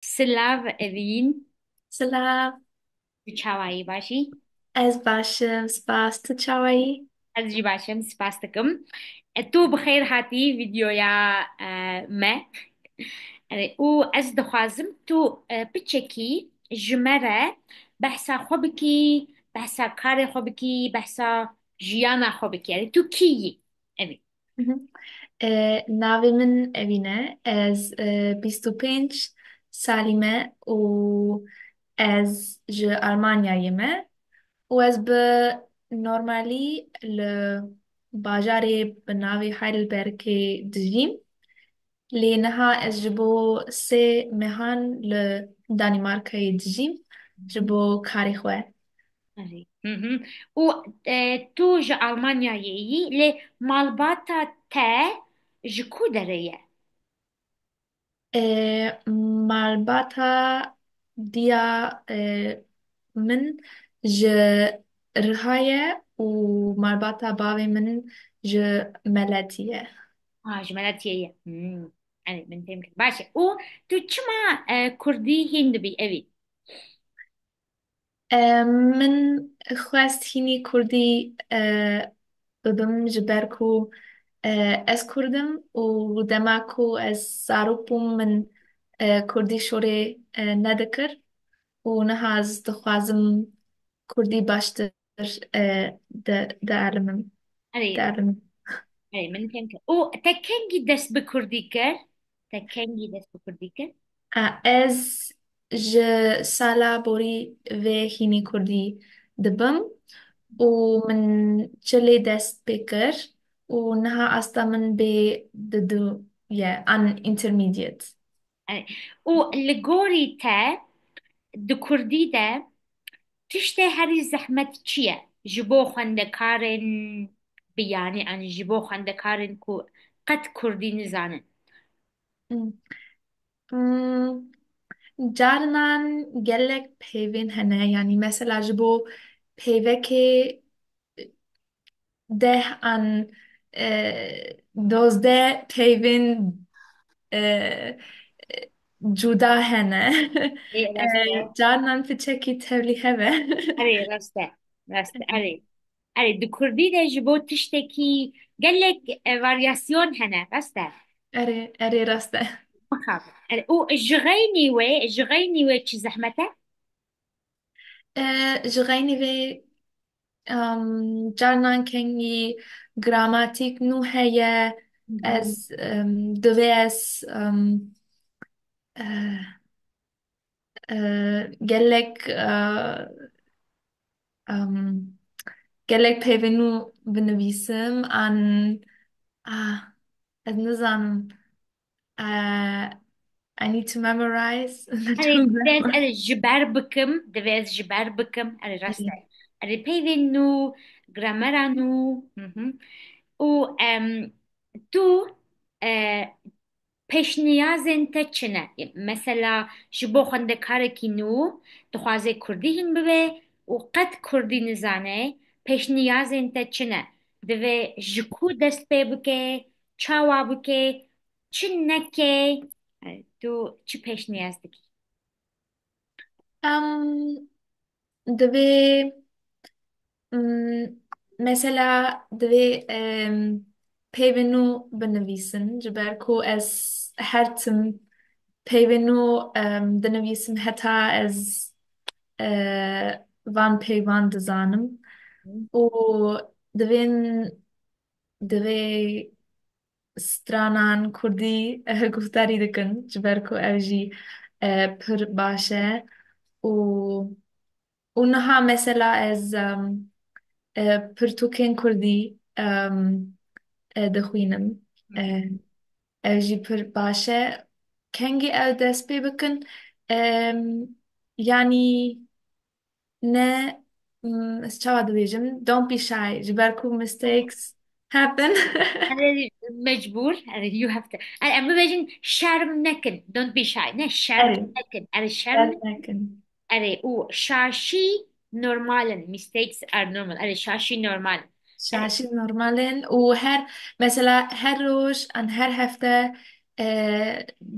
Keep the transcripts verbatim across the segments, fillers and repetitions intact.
Silav Evîn. Silav. Tu çawa yî, baş î? Ez baş im, spas. Tu çawa yî? Ez jî baş im, spas dikim. E, tu bi xêr hatî vîdeoya, e, me. E, û ez dixwazim tu, e, piçekî ji me re behsa xwe bikî, behsa karê xwe bikî, behsa jiyana xwe bikî. Yanî tu kî yî? Evîn. Mhm. E, navê min Evîn e. Ez, e, bîst û pênc salî me û ez ji Almanyayê me û ez bi normalî li bajarê bi navê Heidelbergê dijîm. Lê niha ez ji bo sê mehan li Danîmarkayê dijîm, ji bo karê xwe. Erê. Hı hı. Û, e, tu ji Almanyayê yî, lê malbata te ji ku derê ye? E, malbata diya, e, min ji Riha ye û malbata bavê min ji Meletî ye. Ha, ji Meletiyê ye. Hmm. Erê, min fêm kir. Baş e. Û tu çima, e, kurdî hîn dibî, Evîn? E, min xwest hînî kurdî, e, bibim, ji ber ku, e, ez kurd im û dema ku ez zarok bûm, min, e, kurdî şorê, e, nedikir û niha ez dixwazim kurdî baştir, e, de, dielîmim. Erê, Dielîmim. Erê, min fêm kir. Û te kengî dest bi kurdî kir? Te kengî dest bi kurdî kir? A, ez ji sala borî vê hînî kurdî dibim û min çilê dest pê kir û niha asta min bê didu ye, an intermediate. Erê. Û li gorî te di kurdî de tiştê herî zehmet çi ye? Ji bo xwendekarên biyanî, an ji bo xwendekarên ku qet kurdî nizanin? Hmm. Hmm, carinan gelek peyvên hene, yanî mesela ji bo peyvekê deh an, e, dozdeh peyvên, e, cuda hene. Ê, rast e. E, carinan piçekî tevlî hev e. Erê, rast e. Rast e, erê. Erê, di kurdî de ji bo tiştekî gelek, e, varyasyon hene, rast e? Erê, erê, rast e. Mixabin. Erê, û ji xeynî wê, ji xeynî wê çi zehmet e? E, ji xeynî wê, em, carinan kengî gramatîk nû heye, Hı hı. ez, em, divê ez, em, e, e, gelek, e, em, gelek peyvên nû binivîsim, an, ah, ez nizanim. E, I need to memorize. Erê, divê ez, erê, ji ber bikim, divê ez ji ber bikim. Erê, rast e. Erê, peyvên nû, gramera nû. Hı hı. Û, em, tu, e, pêşniyazên te çi ne? Mesela, ji bo xwendekarekî nû dixwaze kurdî hîn bibe û qet kurdî nizane, pêşniyazên te çi ne? Divê ji ku dest pê bike, çawa bike, çi neke? E, tu çi pêşniyaz dikî? Em, divê, mm, mesela divê, em, peyvên nû binivîsin, ji ber ku ez her tim peyvên nû, em, dinivîsim heta ez, e, van peyvan dizanim. Hı. Û divên, divê stranan kurdî, eh, guhdarî dikin, ji ber ku ev jî, eh, pir baş e. Û, û niha mesela ez, em, eh, pirtûkên kurdî, em, eh, dixwînim. Hı hı. Eh, ev jî pir baş e. Kengî ew dest pê bikin? Em, yanî Ne, mm, ez çawa dibêjim? Don't be shy. Ji ber ku mistakes happen. Erê, mecbûr. Erê, you have to. Erê, em bibêjin şerm nekin. Don't be shy. Ne, şerm Erê, nekin. Erê, şerm şerm nekin. Nekin. Erê, û şaşî normal in. Mistakes are normal. Erê, şaşî normal in. Erê. Şaşî normal in û her, mesela her roj an her hefte, e,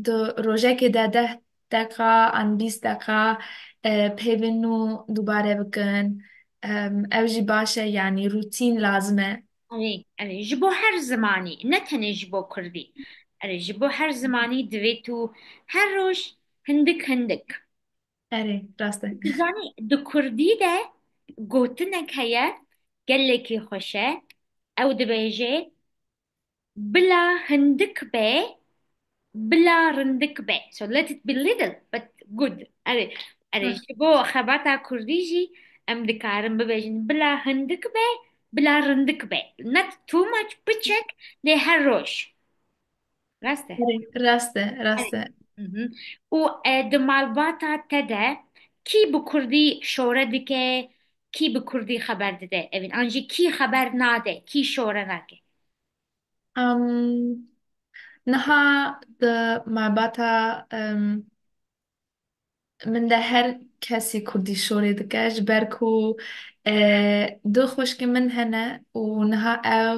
di rojekê de deh deqa an bîst deqa, e, peyvên nû dubare bikin. Em, ew jî baş e, yanî rûtîn lazim e. Erê, erê, ji bo her zimanî, ne tenê ji bo kurdî. Erê, ji bo her zimanî divê tu her roj hindik hindik. Erê, rast e. Tu zanî, di kurdî de gotinek heye, gelekî xweş e. Ew dibêje, bila hindik be, bila rindik be. So let it be little, but good. Erê, erê, Hı. ji bo xebata kurdî jî em dikarin bibêjin, bila hindik be, bila rindik be. Not too much, piçek, lê her roj. Rast e? Erê, rast e, rast e. Mhm. Û, e, di malbata te de kî bi kurdî şore dike, kî bi kurdî xeber dide? Evîn, an jî kî xeber nade, kî şore nake? Am, niha di malbata, em, min de her kesî kurdî şorê dike, ji ber ku, e, du xwişkên min hene û niha ew,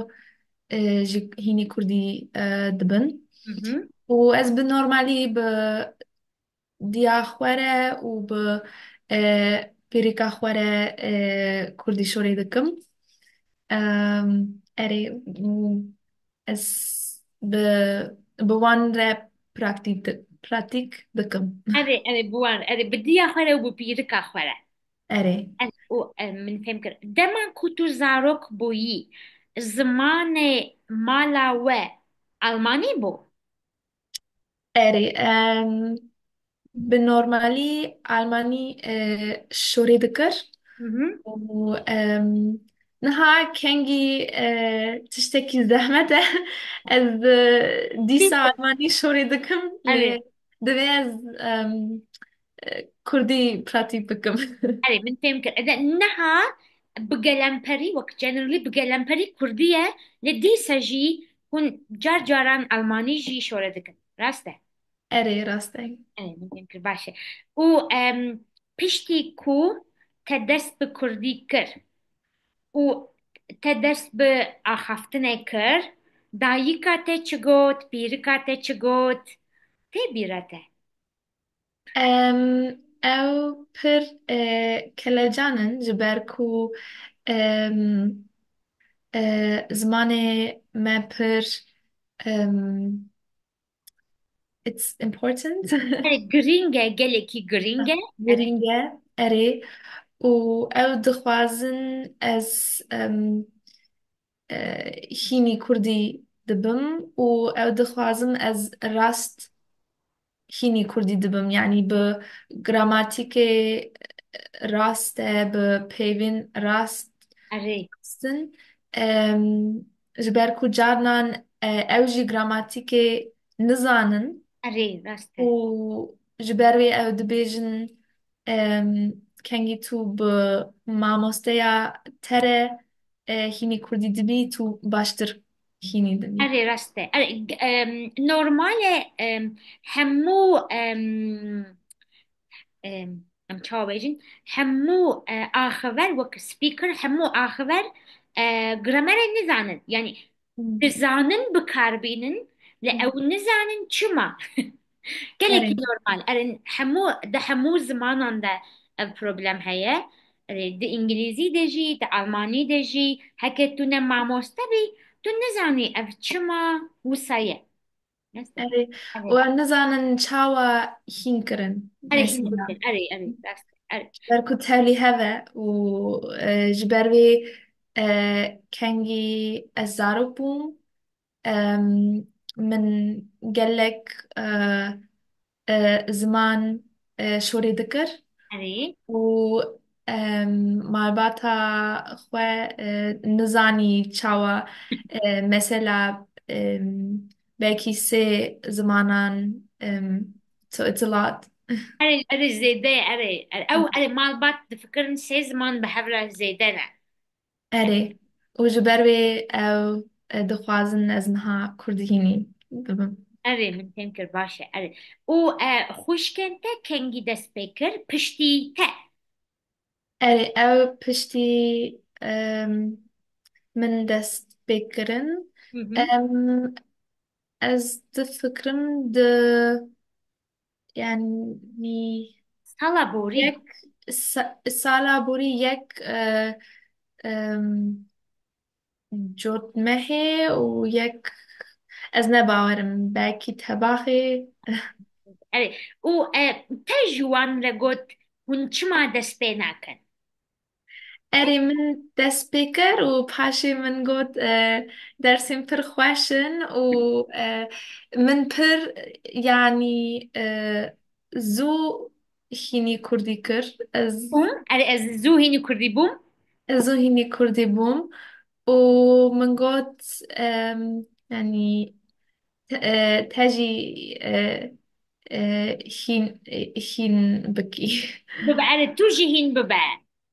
e, jî hînî kurdî, e, dibin. Mhm. Û ez bi normalî bi diya xwe re û bi, e, pîrika xwe re, e, kurdî şorê dikim. Em, erê, û ez bi, bi wan re praktîk di-, pratîk dikim. Erê, erê, bi wan, erê, bi diya xwe re û bi pîrika xwe re. Erê. Ez, û, e, min fêm kir. Dema ku tu zarok bûyî, zimanê mala we almanî bû? Erê, em, bi normalî almanî, e, şorê dikir. Mhm. Û, em, niha kengî, e, tiştekî zehmet e. Ez, e, dîsa almanî şorê dikim. Erê. Lê divê ez, em, e, kurdî pratîk bikim. Erê, min fêm kir. Ede niha bi gelemperî, wek generally bi gelemperî kurdî ye, lê dîsa jî hûn car caran almanî jî şore dikin. Rast e? Erê, rast e. Erê, min fêm kir, baş e. Û, em, piştî ku te dest bi kurdî kir û te dest bi axaftinê kir, dayika te çi got, pîrika te çi got, tê bîra te? Em, ew pir, e, kelecan in, ji ber ku, em, e, zimanê me pir, em, it's important. Erê, girîng e, gelekî girîng e. Girîng e, erê. Û ew dixwazin ez, em, e, hînî kurdî dibim û ew dixwazin ez rast hînî kurdî dibim. Yanî bi gramatîkê rast e, bi peyvên rast Erê. rast in. Em, ji ber ku carnan, e, ew jî gramatîkê nizanin Erê, rast e. û ji ber wê ew dibêjin, em, kengî tu bi mamosteya te re, e, hînî kurdî dibî, tu baştir hînî dibî. Erê, rast e. Erê, g-, em, normal e, em, hemû, em, em, em çawa bêjin, hemû, e, axiver, wek speaker, hemû axiver, e, gramerê nizanin. Yanî, Hmm. dizanin bikarbînin, lê Hmm. ew nizanin çima. Gelekî Erê. normal. Erê, hemû, di hemû zimanan de ev problem heye. Erê, di îngilîzî de jî, di almanî de jî, heke tu ne mamoste bî, tu nizanî ev çima wisa ye. Erê. Erê. Û em nizanin çawa hîn kirin. Erê, hîn Mesela. kirin. Erê, erê, rast. Erê. Ji ber ku tevlî hev e û, e, ji ber wê, e, kengî ez zarok bûm, em, min gelek, e, e, ziman, e, şorê dikir. Erê. Û, em, malbata xwe, e, nizanî çawa, e, mesela, em, belkî sê zimanan, em, so it's a lot. Erê, erê, zêde ye, erê, erê. Ew, erê, malbat difikirin sê ziman bi hev re zêde ne. Erê. Û ji ber wê ew, e, dixwazin ez niha kurdî hînî bibim. Erê, min fêm kir, baş e. Erê. Û, e, xwişkên te kengî dest pê kir, piştî te? Erê, ew piştî, em, min dest pê kirin. Hı hı. Em, ez difikirim di yanî Sala borî. yek sa- sala borî yek e, em, cotmehê û yek ez ne bawerim belkî tebaxê. Erê, û e, te ji wan re got hûn çima dest pê nakin? Erê, min dest pê kir û paşê min got e, dersên pir xweş in û e, min pir yanî e, zû hînî kurdî kir. Ez Bûm? Erê, ez zû hînî kurdî bûm? Ez zû hînî kurdî bûm û min got em, yanî te, e, te jî e, e, hîn, e, hîn bikî. Bibe, erê, tu jî hîn bibe.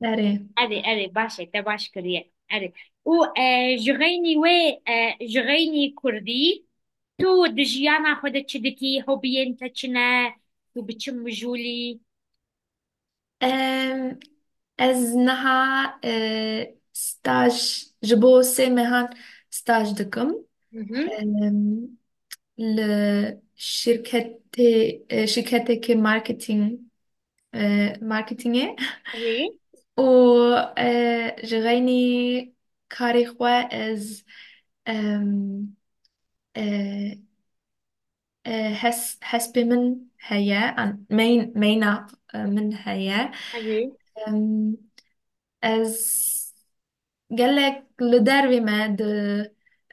Erê. Erê, erê, baş e, te baş kiriye. Erê. Û e, ji xeynî wê, e, ji xeynî kurdî, tu di jiyana xwe de çi dikî? Hobiyên te çi ne? Tu bi çi mijûl î? Em, ez niha e, staj, ji bo sê mehan staj dikim. Hı hı. Em, li şirketê, e, şirketekê marketing, e, marketingê. Erê. Û e, ji xeynî karê xwe ez em, e, e, hes, hespê min heye, an, meyn, meyna e, min heye. Erê. Em, ez gelek li dervê me di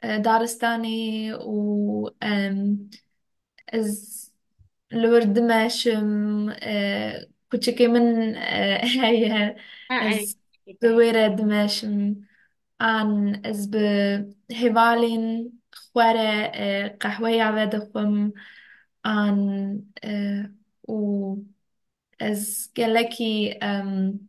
e, daristanê û em, ez li wir dimeşim, e, kuçikê min e, heye, Ha, ez erê. bi wê re dimeşim, an ez bi hevalên xwe re e, qehweya vedixwim, an e, û ez gelekî em,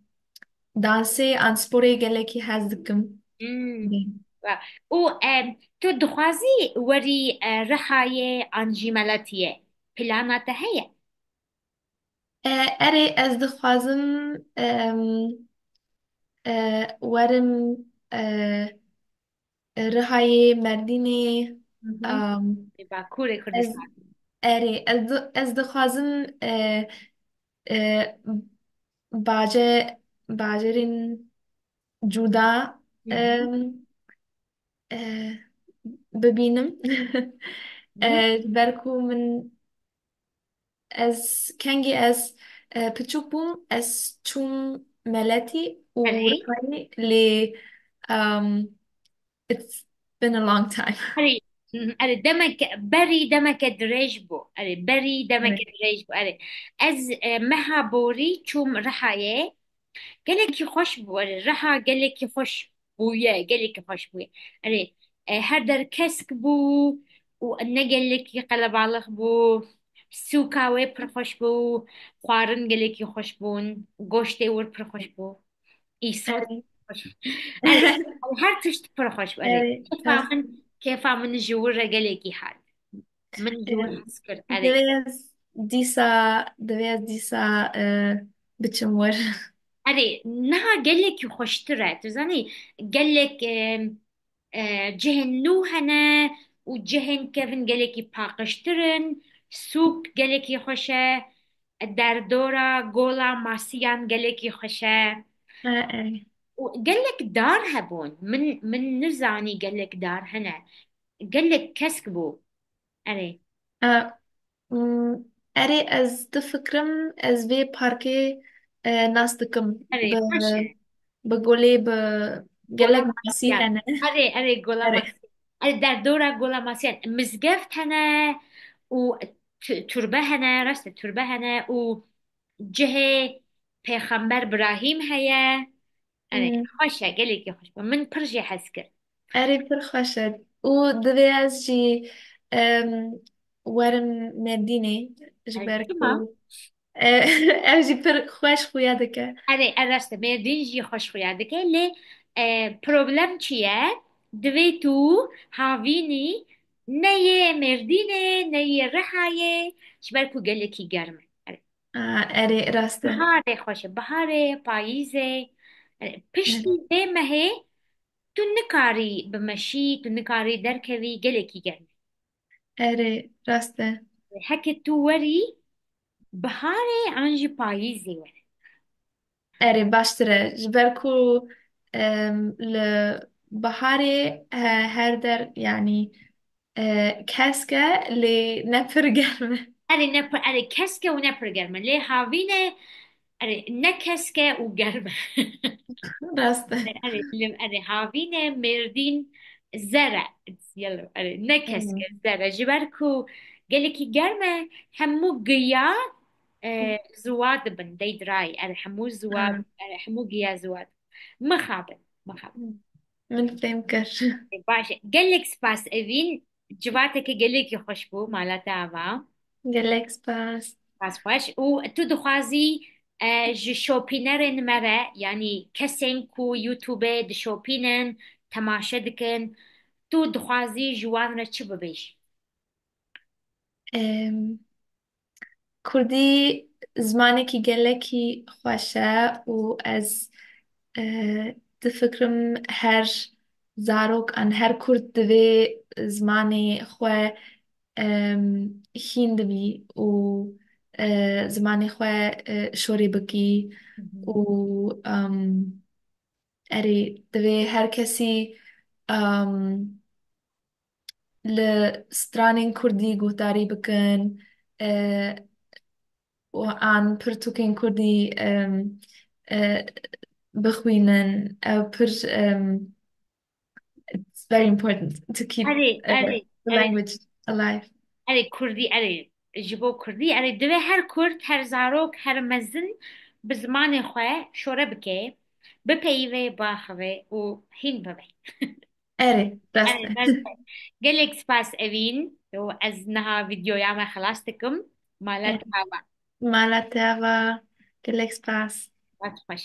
dansê an sporê gelekî hez dikim. Hmm. Wa- Û em, tu dixwazî werî e, Rihayê an jî Meletiyê? Plana te heye? E, erê, ez dixwazim em, e, werim e, Rihayê, Merdînê. Hı hı. Em, Li Bakurê ez Kurdistanê. erê, ez di- ez dixwazim e, e, bace, bacerên cuda Hı hı. em, e, bibînim. Hı. E, ji ber ku min ez kengî ez e, piçûk bûm, ez çûm Meletî û Erê. Rihayê lê um, it's been a long time. Erê, hı hı, erê, demek, berî demeke dirêj bû. Erê, berî demeke Evet. dirêj bû. Erê, ez e, meha borî çûm Rihayê. Gelekî xweş bû. Erê, Riha gelekî xweş bûye, gelekî xweş bûye. Erê, e, her der kesk bû û ne gelekî qelebalix bû. Sûka wê pir xweş bû. Xwarin gelekî xweş bûn. Goştê wir pir xweş bû. Îsot Erê. xweş. Erê, her tişt pir xweş bû. Erê, Erê, kêfa tas- min, kêfa min ji wir re gelekî hat. Min ji wir Erê. hez kir. Erê. Divê ez dîsa, divê ez dîsa e, biçim wir. Erê, niha gelekî xweştir e. Tu zanî, gelek e, e, cihên nû hene û cihên kevin gelekî paqijtir in. Sûk gelekî xweş e. Derdora Gola Masiyan gelekî xweş e. E, e. Û gelek dar hebûn. Min, min nizanî gelek dar hene. Gelek kesk bû. Erê. E, mm, erê, ez difikirim, ez vê parkê e, nas dikim. Erê, Bi, baş e. bi golê, bi Gola gelek masî Masiyan. hene. Erê, erê, Gola Erê. Masiyan. Erê, derdora Gola Masiyan. Mizgeft hene û tu- turbe hene, rast e, turbe hene û cihê Pêxember Birahîm heye. Erê, Hmm. Xweş e, gelekî xweş bû. Min pir jê hez kir. Erê, pir xweş e. Û divê ez jî em, werim Mêrdînê, ji Erê, ber çima? ku e, ev jî pir xweş xuya dike. Erê, e, rast e, Mêrdîn jî xweş xuya dike, lê e, problem çi ye? Divê tu havînî ne yê Mêrdînê, ne yê Rihayê, ji ber ku gelekî germ e. Erê. A, erê, rast e. Biharê xweş e, biharê, payîzê. Erê, piştî Erê. vê mehê tu nikarî bimeşî, tu nikarî derkevî, gelekî germ e. Erê, rast e. Heke tu werî, biharê an jî payîzê were? Erê, baştir e. Ji ber ku, em, li biharê, e, her der, yanî, e, kesk e, lê ne pir germ e. Erê, ne pir, erê, kesk e û ne pir germ e. Lê havîn e, erê, ne kesk e û germ e. Rast e. Erê, erê, li, erê, havîn e, mêrdîn zer e. It's yellow. Erê, ne kesk e, Hmm. zer e. Ji ber ku gelekî germ e, hemû giya, e, Hmm. ziwa dibin, they dry. Erê, hemû ziwa, Ha. erê, hemû giya ziwa dibin. Mixabin, mixabin. Min fêm kir. Baş e. Gelek spas Evîn. Civateke gelekî xweş bû, mala te ava. Gelek spas. Spas xweş. Û tu dixwazî, e, ji şopînerên me re, yanî kesên ku YouTube-ê dişopînin, temaşe dikin, tu dixwazî ji wan re çi bibêjî? Em, Kurdî zimanekî gelekî xweş e û ez, e, difikirim her zarok an her kurd divê zimanê xwe, em, hîn dibî û, e, zimanê xwe, e, şorê bikî Hı hı. û, em, erê, divê her kesî, em, li stranên kurdî guhdarî bikin, e, û an pirtûkên kurdî, em, e, bixwînin. Ew pir, em, it's very important to keep, Erê, e, erê, the erê, language alive. erê kurdî, erê, ji bo kurdî, erê, divê her kurd, her zarok, her mezin bi zimanê xwe şore bike, bipeyive, biaxive û hîn bibe. Erê, rast Erê, e. rast e. Gelek spas Evîn. Û ez niha vîdeoya me xilas dikim. Mala te ava. Mala te ava. Gelek spas. Spas xweş.